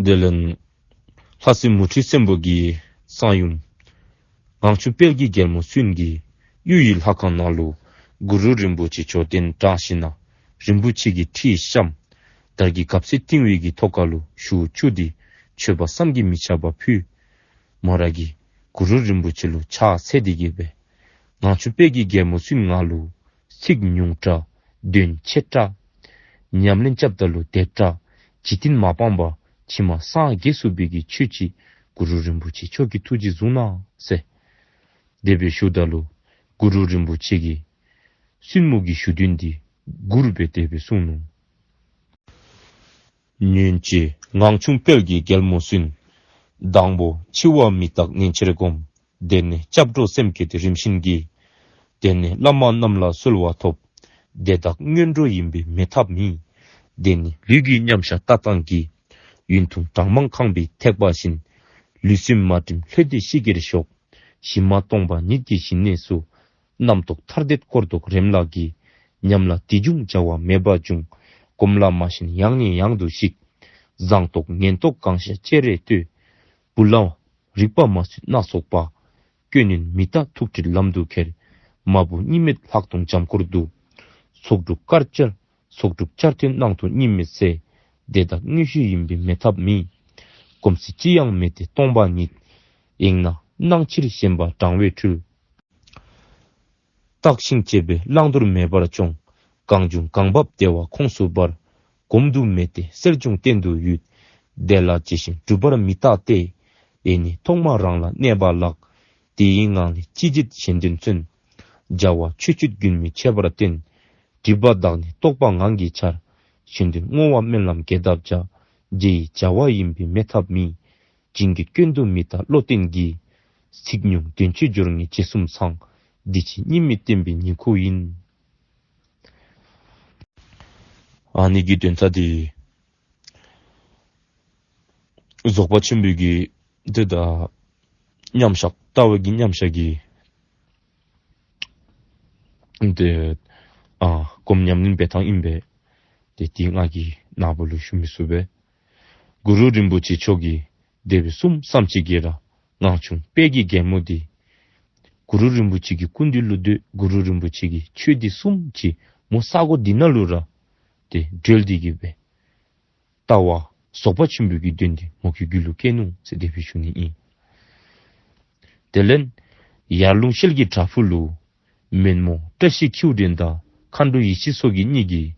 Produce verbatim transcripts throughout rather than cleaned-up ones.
དེ་ལན། ལྷ་སྲས་མུ་ཁྲི་སེམས་པོ་གི་གསང་ཡུམ། ངང་ཆུང་དཔལ་གྱི་རྒྱལ་མོ་བཙུན་གྱི་གཡུ་ཡི་ལྷ་ཁང་ནང་ལུ་གུ་རུ་རིན་པོ་ཆེ་མཆོག་གདན་དྲངས་ཞིནམ་ན་རིན་པོ་ཆེ་གི་ཁྲི་བཤམས། དར་གྱི་གབ་ཚེ་བཏིང་བའི་གི་ཐོག་ཁ་ལུ་ཞུ་བཅུག་སྟེ་མཆོད་པ་བསམ་གྱིས་མི་ཁྱབ་པ་ཕུལ། མོ་ར་གིས་གུ་རུ་རིན་པོ་ཆེ་ལུ་ཕྱག་འཚལ་ཏེ་གི་སྦེ། ངང་ཆུང་དཔལ་གྱི་རྒྱལ་མོ་བཙུན་ང་ལུ་ཚིག་ཉུང་དྲགས། དོན་ཆེ་དྲགས། ཉམས་ལེན་རྐྱབ་ད་ལུ་དེ་དྲགས། འཇིག་རྟེན་མ་སྤངས་པ་ཕྱི་མ་སངས་རྒྱས་སུ་འབད་གི་ཆོས་ཅིག་གུ་རུ་རིན་པོ་ཆེ་མཆོག་གི་ཐུགས་རྗེས་བཟུང་གནང་ཟེར། དེ་སྦེ་ཞུཝ་ད་ལུ་གུ་རུ་རིན་པོ་ཆེ་གིས་བཙུན་མོ་གི་ཞུ་དོན་འདི་མགུར་སྦེ་དེ་སྦེ་གསུངས་ནུག། ཉོན་ཅིག་ངང་ཆུང་དཔལ་གྱི་རྒྱལ་མོ་བཙུན། དང་པོ་འཆི་བ་མི་རྟག་ནན་ཆེར་སྒོམ། དེ་ནས་སྐྱབས་འགྲོ་སེམས་བསྐྱེད་དེ་རིམ་བཞིན་གྱིས། དེ་ནས་བླ་མ་རྣམས་ལ་གསོལ་བ་ཐོབ། དེ་དག་སྔོན་འགྲོ་ཡིན་པས་མེད་ཐབས་མེད། དེ་ནས་ལུས་ཀྱི་མཉམ་བཞག་ལྟ་སྟངས་ཀྱིས། ཡུན་ཐུང་གྲངས་མང་ཁེངས་པའི་ཐེག་པ་བཞིན། ལུས་སེམས་མ་བསྒྲིམས་ལྷོད་དེ་ཤི་གེར་ཞོག། གཞི་མ་སྟོང་པ་ཉིད་ཀྱི་ཞི་གནས་སུ། རྣམ་རྟོག་ཐར་འདོད་སྐོར་དོག་རེམ་ལག་གིས། ཉམས་ལ་དེ་འབྱུང་བྱ་བ་མེད་པ་འབྱུང་། གོམས་ལ་མ་ཞེན་ཡང་ནས་ཡང་དུ་ཞིག། བཟང་རྟོག་ངན་རྟོག་གང་ཤར་ཅེ་རེ་ལྟོས། བུ་ལ་རིག་པ་མ་བསྲུངས་སྣ་ཚོགས་པ། སྐྱོན་ནི་མི་ལྟ་ཐུགས་ཁྲིད་ལམ་དུ་ཁྱེར། མ་བུ་གཉིས་མེད་ལྷག་མཐོང་འཇམ་སྐོར་དུ། ཚོགས་དྲུག་དཀར་ཆར་ཚོགས་དྲུག་ཆར་ཐོན་སྣང་སྟོང་གཉིས་མེད་ཟེར། དེ་དག་དངོས་གཞི་ཡིན་པས་མེད་ཐབས་མེད། གོམས་གཤིས་ཅི་ཡང་མེད་དེ་སྟོང་པ་ཉིད། ཡེངས་ན་སྣང་ཕྱིར་ཞེན་པ་གྲང་བས་འཁྲུལ། བརྟགས་ཤིང་དཔྱད་པས་བླང་དོར་མེད་པར་སྐྱོང་། གང་བྱུང་གང་བབས་བདེ་བ་ཁོངས་སུ་འབར། གོམས་འདྲིས་མེད་དེ་གསེར་སྦྱངས་སྟེང་དུ་ཡོད། དེ་ལ་ཇི་བཞིན་གྲུབ་པར་མི་བརྟག་སྟེ། ཡེ་ནས་ཐོག་མ་རང་ལ་གནས་པ་ལགས། དེ་ཡི་ངང་ལས་ཅི་བྱེད་གཞན་དོན་མཚོན། བྱ་བ་ཆོས་སྤྱོད་རྒྱུན་མི་འཆད་པར་བསྟེན། སྒྲིབ་པ་དག་ནི་རྟོག་པ་ངང་གིས་འཆར། གཞན་དོན་བསྔོ་བ་སྨོན་ལམ་དགེ་འདབ་བྱ། རྗེ་ཡི་བྱ་བ་ཡིན་པས་མེད་ཐབས་མེད། བྱིན་གྱིས་སྐྱོན་དུ་མི་ལྟ་བློ་བརྟན་གྱིས། ཚིག་ཉུང་དོན་ཆེ་སྦྱོར་ངན་རྗེས་གསུམ་ཚང་། འདི་ཕྱི་གཉིས་མེད་བསྟན་པའི་ཉིང་ཁུ་ཡིན། ཨ་ནི་གི་དོན་དག་དེ། རྫོགས་པ་ཆེན་པོའི་གི་དེ་དང་མཉམ་བཞག་ལྟ་བའི་གི་མཉམ་བཞག་གི་དེ་ཨ་སྒོམ་ཉམས་ལེན་འབད་ཐངས་ཨིན་པས། དེ་དེ་ང་གི་ནག་པོ་ལུ་ཞུ་མི་ཚུགས་པས། གུ་རུ་རིན་པོ་ཆེ་མཆོག་གིས་དེ་སྦེ་གསུངམ་བསམ་ཅིག་གིས་ར་ངང་ཆུང་དཔལ་གྱི་རྒྱལ་མོ་དེ། གུ་རུ་རིན་པོ་ཆེ་གི་སྐུ་མདུན་ལུ་སྡོད། གུ་རུ་རིན་པོ་ཆེ་གིས་ཆོས་འདི་གསུངམ་ཅིག་མོ་ས་གོ་འདི་ནང་ལུ་ར་དེ་སྒྲོལ་ཏེ་གི་སྦེ། ལྟ་བ་རྫོགས་པ་ཆེན་པོའི་གི་དོན་དེ་མོ་གི་རྒྱུད་ལུ་སྐྱེས་ནུག་ཟེར་དེ་སྦེ་ཞུ་ནི་ཨིན། དེ་ལས་ཡར་ཀླུང་ཤེལ་གྱི་བྲག་ཕུག་ལུ་མོན་མོ་བཀྲ་ཤིས་ཁྱེའུ་འདྲེན་དང་མཁའ་འགྲོ་ཡེ་ཤེས་མཚོ་རྒྱལ་གཉིས་ཀྱིས་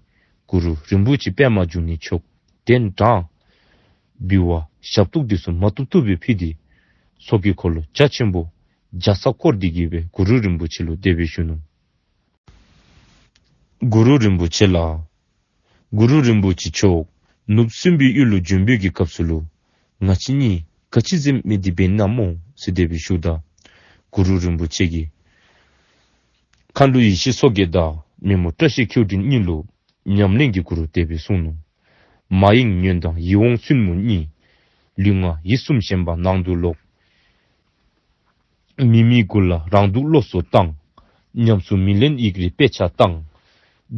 གུ་རུ་རིན་པོ་ཆེ་པདྨ་འབྱུང་གནས་མཆོག་གདན་དྲངས། འབུལ་བ་ཞབས་ཏོག་འདི་ཚུ་མ་ཐུབ་ཐུབ་སྦེ་ཕུལ་ཏེ། མཚོ་སྐྱེས་འཁོར་ལོ་རྒྱ་ཆེན་པོ་རྒྱ་ཚ་བསྐོར་ཏེ་གི་སྦེ་གུ་རུ་རིན་པོ་ཆེ་ལུ་དེ་སྦེ་ཞུ་ནུག། གུ་རུ་རིན་པོ་ཆེ་ལགས། གུ་རུ་རིན་པོ་ཆེ་མཆོག་ནུབ་སྲིན་པོའི་ཡུལ་ལུ་བྱོན་པའི་གི་སྐབས་སུ་ལུ། ང་བཅས་གཉིས་ག་ཅི་ཟེར་མི་འདི་འབད་ནི་སྨོ་ཟེར་དེ་སྦེ་ཞུཝ་ད། གུ་རུ་རིན་པོ་ཆེ་གིས། མཁའ་འགྲོ་ཡེ་ཤེས་མཚོ་རྒྱལ་དང་མོན་མོ་བཀྲ་ཤིས་ཁྱེའུ་འདྲེན་གཉིས་ལུ་ཉམས་ལེན་གྱི་གུ་རུ་དེ་སྦེ་གསུངས་ནུག། མ་ཡེངས་ཉོན་དང་ཡིད་འོང་བཙུན་མོ་གཉིས། ལུས་ངག་ཡིད་གསུམ་ཞེན་པ་ནང་དུ་ལོག། མི་མི་མགུ་ལ་རང་སྡུག་བློ་སུ་བཏང་། ཉམས་སུ་མི་ལེན་ཡིག་རིགས་དཔེ་ཆ་བཏང་།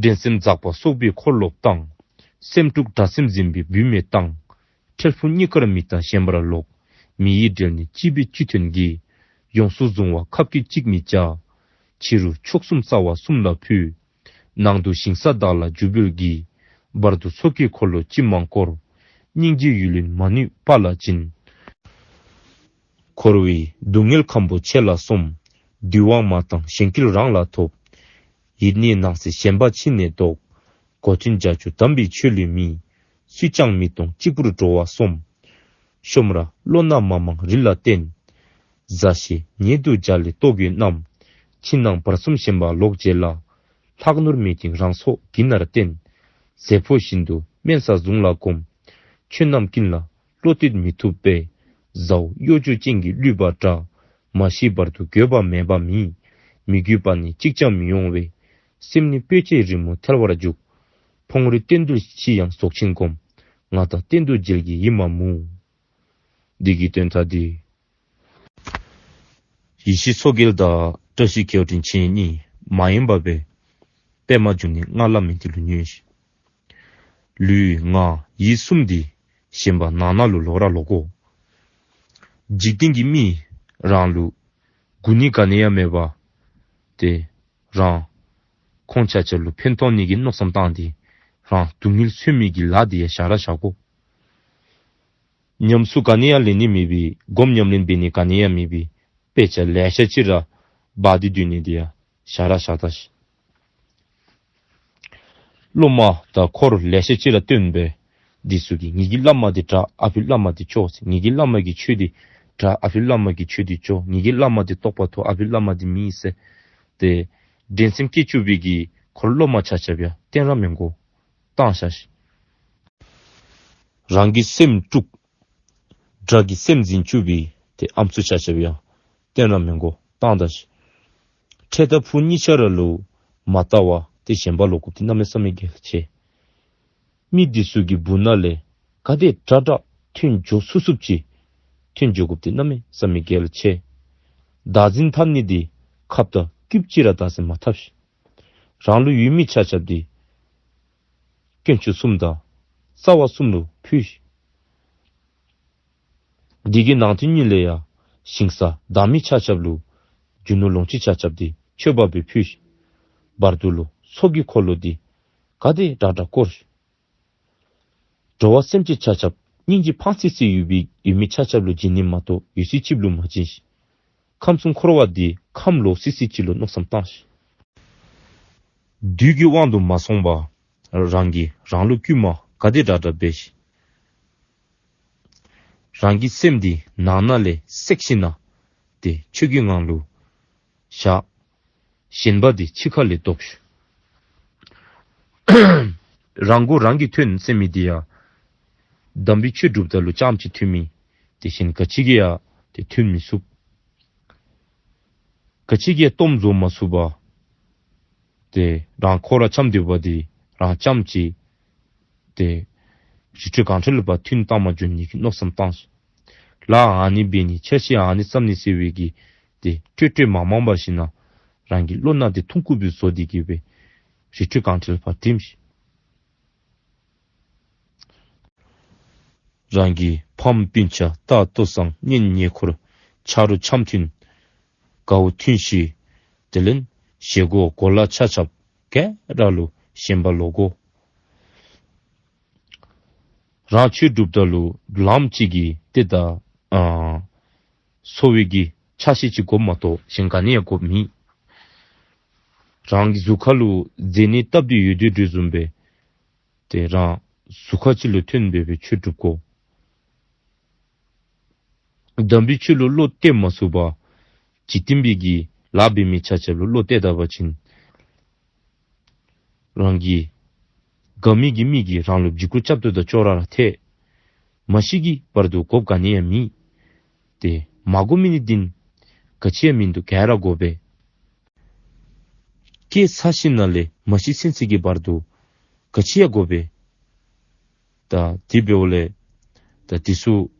འགྲན་སེམས་འཛག་པ་སོགས་པའི་འཁོར་ལོ་བཏང་། སེམས་དཀྲུགས་དགྲ་སེམས་འཛིན་པའི་བུད་མེད་བཏང་། འཕྲལ་ཕུགས་གཉིས་ཀར་མི་ལྟ་ཞེན་པར་ལོག། མི་ཡི་འབྲེལ་ནི་ཅི་འབད་ཅི་ཐོན་གྱིས། ཡོངས་སུ་བཟུང་བ་ཁབ་ཀྱིས་གཅིག་མི་བྱ། ཕྱི་རུ་མཆོག་གསུམ་རྩ་བ་གསུམ་ལ་ཕུལ། ནང་དུ་ཞིང་ས་བདག་ལ་རྒྱུ་འབུལ་གྱིས། བར་དུ་མཚོ་སྐྱེས་འཁོར་ལོ་ཅི་མང་བསྐོར། སྙིང་རྗེའི་ཡུལ་ལུན་མ་ནུས་དཔའ་ལ་སྦྱིན། འཁོར་བའི་སྡུག་བསྔལ་ཁམ་བུ་ཆེ་ལ་སོམས། འདུལ་བ་མ་བཏང་གཞན་སྐྱེས་རང་ལ་ཐོབ། ཡིད་གནས་ནང་གསེས་ཞེན་པ་ཕྱི་ནས་ལྡོག། གོ་ཆེན་བརྒྱད་ཅུ་དམ་པའི་ཆོས་ལུས་མེད། སུས་ཀྱང་མི་གཏོང་གཅིག་པུར་འགྲོ་བ་སོམས། ཤོམ་ར་བློ་སྣ་མ་མང་རི་ལ་བརྟེན། ཟ་ཞེས་ཉེ་དུ་བརྒྱ་ལས་ལྟོ་གོས་རྣམས། ཕྱི་ནང་བར་གསུམ་ཞེན་པ་ལོག་བྱེད་ལ། ལྷག་ནོར་མེད་ཅིང་རང་སྲོག་གི་ནར་བརྟེན། ཟས་ཕོ་བཞིན་དུ་དམན་ས་བཟུང་ལ་གོམས། ཆོས་རྣམས་ཀུན་ལ་བློ་གཏད་མི་ཐུབ་པས། ཟའོ་གཡོ་སྒྱུ་ཅན་གྱི་གླུད་པ་འདྲ། མ་ཤི་བར་དུ་འགྱོད་པ་མེད་པ་མེད། མི་འགྱོད་པ་ནི་གཅིག་ཀྱང་མི་འོང་བས། སེམས་ནི་སྤོས་སྐྱེས་རི་མོ་ཐལ་བར་འཇུག། ཕུང་རི་གཏན་དུ་ཤི་ཡང་རྫོགས་ཆེན་བསྒོམ། ང་དང་གཏན་དུ་མཇལ་གྱི་ཡིད་མ་མུ། འདི་གི་དོན་དག་འདི། ཡེ་ཤེས་མཚོ་རྒྱལ་དང་བཀྲ་ཤིས་ཁྱེའུ་འདྲེན་ཁྱེད་གཉིས་མ་ཡེངས་པར་སྦེ། པདྨ་འབྱུང་གནས་སྔགས་བླ་མེད་འདི་ལུ་ཉོན་ཞིག། ལུས་ངག་ཡིད་གསུམ་འདི། གཞན་པ་ནང་ན་ལུ་ལོག་ར་ལོག་གོ། འཇིག་རྟེན་གྱི་མི་རང་ལུ་གུ་ནི་ག་ནི་ཡང་མེད་པ་དེ་རང་ཁོང་ཆ་ཁྱབ་ལུ་ཕན་ཐོགས་ནི་གི་མནོ་བསམ་བཏང་སྟེ་རང་སྡུག་བསྔལ་སེལ་མི་གི་ལཱ་དེ་ཡང་བཞག་ར་བཞག་གོ། ཉམས་སུ་ག་ནི་ཡང་ལེན་ནི་མེད་པའི་སྒོམ་ཉམས་ལེན་འབད་ནི་ག་ནི་ཡང་མེད་པའི་དཔེ་ཆ་ལེ་ཤ་ཅིག་ར་འབག་སྟེ་སྡོད་ནི་དེ་ཡང་བཞག་ར་བཞག་ད་ཤིག། སློབ་མ་དང་འཁོར་ལེ་ཤ་ཅིག་ལ་སྟོན་པས། འདི་ཚུ་གིས་ངེ་གི་བླ་མ་འདི་དྲག། ཨ་ཕི་བླ་མ་འདི་སྐྱོ་ཟེར། ངེ་གི་བླ་མ་གི་ཆོས་འདི་དྲག། ཨ་ཕི་བླ་མ་གི་ཆོས་འདི་སྐྱོ། ངེ་གི་བླ་མ་འདི་རྟོགས་པ་མཐོ། ཨ་ཕི་བླ་མ་འདི་མི་ཟེར། ཏེ་འགྲན་སེམས་སྐྱེ་བཅུག་པའི་གི་འཁོར་སློབ་མ་ཆ་ཁྱབ་ཡང་བསྟན་ར་མི་དགོ། བཏང་བཞག་ཤིག། རང་གི་སེམས་དཀྲུགས། དགྲ་གི་སེམས་འཛིན་བཅུག་པའི་ཏེ་ཨམ་སྲུ་ཆ་ཁྱབ་ཡང་བསྟན་ར་མི་དགོ། བཏང་ད་ཤིག། འཕྲལ་ལྟ་བུ་གཉིས་ཆ་ར་ལུ་མ་བལྟ་བར་ཏེ་ཞེན་པ་ལོག་དགོཔ་འདི་གནམ་མེད་ས་མེད་གལ་ཆེ། མི་འདི་ཚུ་གི་སྦུག་ན་ལས་ག་དེ་དྲག་དྲག་ཐོན་འགྱོ་ཚུགས་ཚུགསཔ་ཅིག་ཐོན་འགྱོ་དགོཔ་འདི་གནམ་མེད་ས་མེད་གལ་ཆེ། བདག་འཛིན་འཐབ་ནི་འདི་ཁབ་དང་སྐུདཔ་ཅིག་ར་བདག་འཛིན་མ་འཐབ་ཤིག། རང་ལུ་ཡོད་མི་ཆ་ཁྱབ་འདི་དཀོན་མཆོག་གསུམ་དང་རྩ་བ་གསུམ་ལུ་ཕུལ་ཤིག། འདི་གི་ནང་དོན་གཉིས་ལས་ཡང་ཞིང་ས་བདག་མེད་ཆ་ཁྱབ་ལུ་རྒྱུ་ནོར་ལོངས་སྤྱོད་ཆ་ཁྱབ་འདི་མཆོད་པ་སྦེ་ཕུལ་ཤིག། བར་དུ་ལུ་ཚོགས་ཀྱི་འཁོར་ལོ་འདི་ག་དེ་དྲག་དྲག་བསྐོར་ཤིག། འགྲོ་བ་སེམས་ཅན་ཆ་ཁྱབ་སྙིང་རྗེ་འཕང་སིལ་སིལ་ཡོད་པའི་ཡོད་མི་ཆ་ཁྱབ་ལུ་བྱིན་ནི་མ་གཏོགས་ཡོད་ཚད་ཅིག་ལུ་མ་བྱིན་ཤིག། ཁམས་གསུམ་འཁོར་བ་འདི་ཁམས་ལོག་སིལ་སིལ་ཅིག་ལུ་མནོ་བསམ་བཏང་ཤིག། བདུད་ཀྱི་དབང་དུ་མ་སོང་བར་རང་གིས་རང་ལུ་བསྐུལ་མ་ག་དེ་དྲག་དྲག་འབད་ཤིག། རང་གི་སེམས་འདི་ནང་ན་ལས་བསྲེགས་ཤིག་ན་ཏེ་ཆོས་ཀྱི་ངང་ལུ་བཞག། ཞེན་པ་འདི་ཕྱི་ཁ་ལས་བཟློག་ཤིག། རང་མགོ་རང་གིས་ཐོན་ཟེར་མི་འདི་ཡང་དམ་པའི་ཆོས་སྒྲུབ་ད་ལུ་ཙམ་ཅིག་ཐོན་མི་དེ་བཞིན་ག་ཅི་གིས་ཡང་ཏེ་ཐོན་མི་ཚུགས། ག་ཅི་གིས་སྟོངམ་བཟོ་མ་ཚུགས་པར་ཏེ་རང་ཁོ་ར་འཁྱམས་སྡོད་པ་འདི་རང་ཙམ་ཅིག་ཏེ་རི་ཁྲོད་གངས་ཁྲོད་ལུ་ཕར་ཐོན་བཏང་མ་འགྱོ་ནི་གི་མནོ་བསམ་བཏང་ཤིག། ལཱ་ཨ་ནི་འབད་ནི་འཆར་གཞི་ཨ་ནི་བརྩམ་ནི་ཟེར་བའི་གི་ཏེ་སྤྲོས་སྤྲོས་མ་མང་པ་ཞིག་ན་རང་གི་བློ་སྣ་འདི་ཐུང་ཀུ་སྦེ་བཟོ་སྟེ་གི་སྦེ་རི་ཁྲོད་གངས་ཁྲོད་ལུ་ཕར་འགྲིམས་ཤིག། རང་གི་ཕམ་སྤུན་ཆ་རྟ་ལྟོ་བཟང་གཉེན་ཉེ་འཁོར་ཆ་རོགས་འཆམ་མཐུན་དགའ་བོ་མཐུན་ཤིས། དེ་ལས་བཞེས་སྒོ་གོ་ལ་ཆ་ཁྱབ་ག་ར་ལུ་ཞེན་པ་ལོག་གོ། རང་ཆོས་སྒྲུབ་ད་ལུ་ལམ་གཅིག་གིས་ཏེ་ད་ཨ་འཚོ་བའི་གི་ཆ་ཤས་ཅིག་དགོཔ་མ་གཏོགས་གཞན་ག་ནི་ཡང་དགོཔ་མེད། རང་གི་གཟུགས་ཁ་ལུ་མཛེ་ནད་བཏབ་སྟེ་ཡོད་དེ་འདྲ་བཟུམ་སྦེ་ཏེ་རང་གཟུགས་ཁ་ཅིག་ལུ་ཐོན་སྦེ་སྦེ་ཆོས་སྒྲུབ་དགོ། དམ་པའི་ཆོས་ལུ་བློ་གཏད་མ་ཚུགས་པར་འཇིག་རྟེན་པའི་གི་ལཱ་འབད་མི་ཆ་ཁྱབ་ལུ་བློ་གཏད་ད་པ་ཅིན་རང་གི་དགའ་མི་གི་མི་གིས་རང་ལུ་འཇིགས་སྐུལ་རྐྱབ་སྟེ་ད་ཅོག་ར་ར་ཐལ། མ་ཤི་གི་བར་དུ་དགོཔ་ག་ནི་ཡང་མེད། ཏེ་མ་དགོ་མི་ནི་འདི་ནི་ག་ཅི་ཡང་མིན་འདུག། ག་ར་དགོ་པས། སྐྱེས་ཚར་ཞིནམ་ལས་མ་ཤི་ཚུན་ཚོད་ཀྱི་བར་དུ་ག་ཅི་ཡང་དགོ་པས། ད་དེ་འབདཝ་ལས་ད་དེ་ཚུ་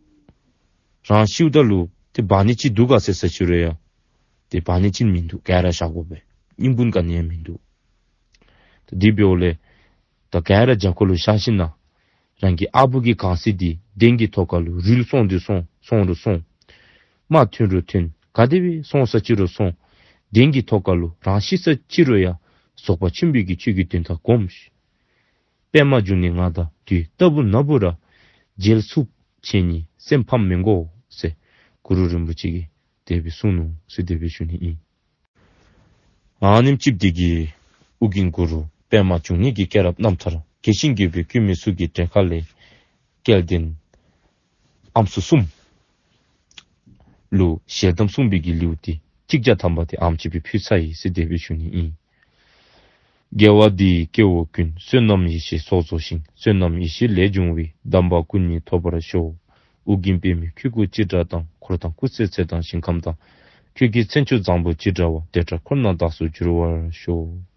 རང་ཤིཝ་ད་ལུ་ཏེ་འབག་ནི་ཅིག་འདུག་ག་ཟེར་ས་ཅིག་རུང་ཡང་ཏེ་འབག་ནི་ཅིག་མིན་འདུག། ག་ར་བཞག་དགོ་པས། ཨིན་པུན་ག་ནི་ཡང་མིན་འདུག། ད་དེ་འབདཝ་ལས་ད་ག་ར་རྒྱབ་ཁ་ལུ་བཞག་ཞིནམ་ལས་རང་གི་ཨ་བུ་གི་གང་ཟེར་འདི་གདན་གྱི་ཐོག་ཁ་ལུ་རུལ་སོང་སྟེ་སོང་། སོང་རུང་སོང་། མར་ཐོན་རུང་ཐོན། ག་དེ་སྦེ་སོང་ས་ཅིག་རུང་སོང་། གདན་གྱི་ཐོག་ཁ་ལུ་རང་ཤི་ས་ཅིག་རུང་ཡང་རྫོགས་པ་ཆེན་པོའི་གི་ཆོས་ཀྱི་དོན་དག་སྒོམ་ཤིག། པདྨ་འབྱུང་གནས་ང་དང་དུས་ལྟ་བུ་ན་བུ་ར། མཇལ་ཚུགས་ཆེ་ཉིད་སེམས་ཕམ་མི་དགོ་ཟེར་གུ་རུ་རིན་པོ་ཆེ་གིས་དེ་སྦེ་གསུངས་ནུག་ཟེར་དེ་སྦེ་ཞུ་ནི་ཨིན། ཨ་ནེམ་ཅིག་འདི་གིས་ཨོ་རྒྱན་གུ་རུ་པདྨ་འབྱུང་གནས་ཀྱི་སྐྱེས་རབས་རྣམ་ཐར་རྒྱས་ཤིང་རྒྱས་པའི་བཀོད་མི་ཚུ་གི་གྲས་ཁ་ལས་སྐལ་ལྡན་ཨམ་སྲུ་གསུམ་ལུ་ཞལ་གདམས་གསུངས་པའི་གི་ལེའུ་སྟེ་གཅིག་བརྒྱ་ཐམ་པ་དེ་ཨ་ནེམ་ཅིག་སྦེ་ཕུལ་ཚར་ཡི་ཟེར་དེ་སྦེ་ཞུ་ནི་ཨིན། དགེ་བ་འདིས་སྐྱེ་བོ་ཀུན། བསོད་ནམས་ཡེ་ཤེས་ཚོགས་རྫོགས་ཤིང་། བསོད་ནམས་ཡེ་ཤེས་ལས་བྱུང་བའི། དམ་པ་སྐུ་གཉིས་ཐོབ་པར་ཤོག། ཨོ་རྒྱན་པདྨས་ཁྱེད་སྐུ་ཅི་འདྲ་དང་། འཁོར་དང་སྐུ་ཚེ་ཚད་དང་ཞིང་ཁམས་དང་། ཁྱེད་ཀྱི་མཚན་མཆོག་བཟང་པོ་ཅི་འདྲ་བ། དེ་འདྲ་འཁོར་རྣམས་བདག་སོགས་འགྱུར་བར་ཤོག།